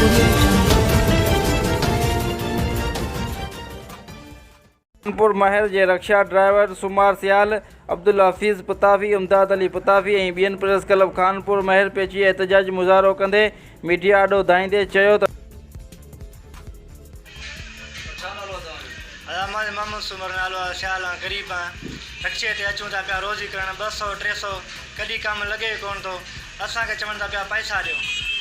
Audio Jungle. Khanpur Mahar جي rickshaw driver سومار سيال، عبدالحفيظ پتافي، امداد علي پتافي ۽ ٻين press club Khanpur مهر پهچي احتجاجي مظاهرو ڪندي ميڊيا آڏو دانهيندي چيو ته. ڇا نالو آ توهان جو؟ ادا مان محمد سومر نالو آ سيال آن غريب آن رڪشي تي اچون ٿا پيا روزي ڪرڻ 200 300 ڪڏي ڪم لڳي ئي ڪون ٿو اسان کي چون ٿا پيا پئسا ڏيو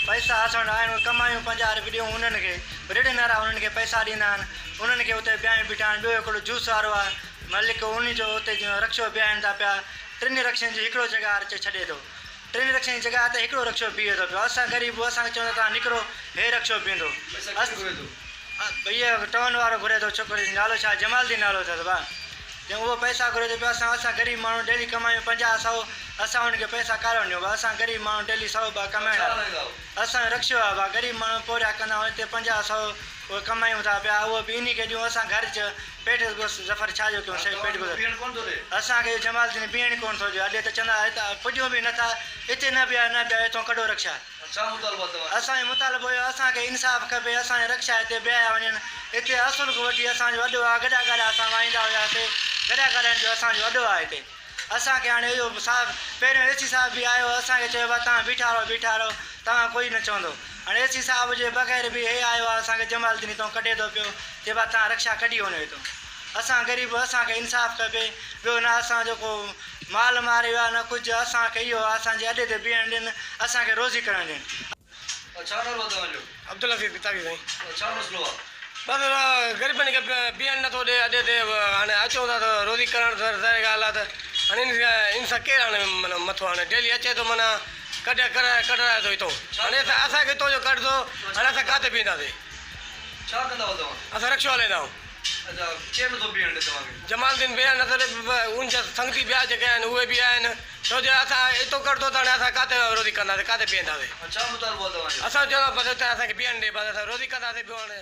پئسا اسان وٽ آهن اهي ڪمايون 50 روپيه ڏيون انهن کي رڙين وارا انهن کي پئسا ڏيندا آهن انهن کي اتي بيهايون بيٺا آهن ٻيو هڪڙو جوس وارو آ ملڪ انهي جو اتي رڪشو بيهائين ٿا پيا ٽن رڪشن جي هڪڙو جڳهه ارچي ڇڏي ٿو ٽن رڪشن جي جڳهه تي هڪڙو رڪشو بيهي ٿو پيو اسان غريب اسان کي چون ٿا توهان نڪرو هي رڪشو بيهندو اهي ٽون وارو گهري ٿو ڇوڪري جو نالو ڇا جمال الدين نالو اٿس ڀا جي اهو پئسا گهري ٿو پيو اسان اسان غريب ماڻهو ڊيلي ڪمايون 50 سو اسان ان کي پئسا ڪارو ڏيون ڀا اسان غريب ماڻهو ڊيلي سو ٻه ڪمائڻ وارا اسان جو رڪشو آهي ڀا غريب ماڻهو پورهيا ڪندا آهيون هتي 50 سو اهي ڪمايون ٿا پيا اهو به انهي کي ڏيون اسان گهر چ پيٽ ظفر ڇا جو ڪيون سي پيٽ گذر اسان کي جمال الدين بيهڻ ڪونه ٿو ڏي اڏي ته چوندا هت پڄون به نٿا هتي نه بيهايو نه بيهايو هتون ڪڍو رڪشا اسان جو مطالبو اهو اسان کي انصاف کپي اسان جا رڪشا هتي بيهايا وڃن هتي اصل کان وٺي اسان جو اڏو آهي گڏا گاڏا اسان وهائيندا هياسي گڏا گاڏن جو اسان جو اڏو آهي هتي اسان کي هاڻي اهو صاحب پهريون اي سي صاحب به آيو اسان کي چيو ڀا توهان بيٺا رهو بيٺا رهو توهان ڪوئي نه چوندو هاڻي اي سي صاحب جي بغير به هي آيو آهي اسان کي جمال الدين هتان ڪڍي ٿو پيو چئي ڀا توهان رڪشا ڪڍي وڃو هتان اسان غريب اسان کي انصاف کپي ٻيو نه اسان جو ڪو مال ماريو آهي نه ڪجهه اسان کي اهو آهي اسان جي اڏي تي بيهڻ ڏين اسان کي روزي ڪرڻ ڏين. ڇا نالو آهي توهان جو؟ عبدالحفيظ پتافي سائين. ڇا مسئلو آهي؟ بس غريبن کي بيهڻ نٿو ڏي اڏي تي هاڻي اچون ٿا ته روزي ڪرڻ ظاهر ڳالهه آهي ته هاڻي ان سان ڪير هاڻي معنيٰ مٿو هاڻي ڊيلي اچي ٿو معنيٰ ڪڍي ڪڍرائي ٿو هتو هاڻي اسان کي هتو جو ڪڍندو هاڻي اسان ڪاٿي بيهنداسين. ڇا ڪندا آهيو توهان؟ اسان رڪشو هلائيندا آهيون. اڇا ڪير نٿو بيهڻ ڏي توهان کي؟ جمال الدين بيهڻ نٿو ڏي ان جا سنگتي ٻيا جيڪي آهن اهي به آهن ڇو جو اسان اتو ڪڍندو ته هاڻي اسان ڪاٿي روزي ڪنداسين ڪاٿي بيهنداسين. ڇا مطالبو آهي توهان جو؟ اسان چون ٿا بس اتي اسان کي بيهڻ ڏي بس اسان روزي ڪنداسين ٻيو هاڻي.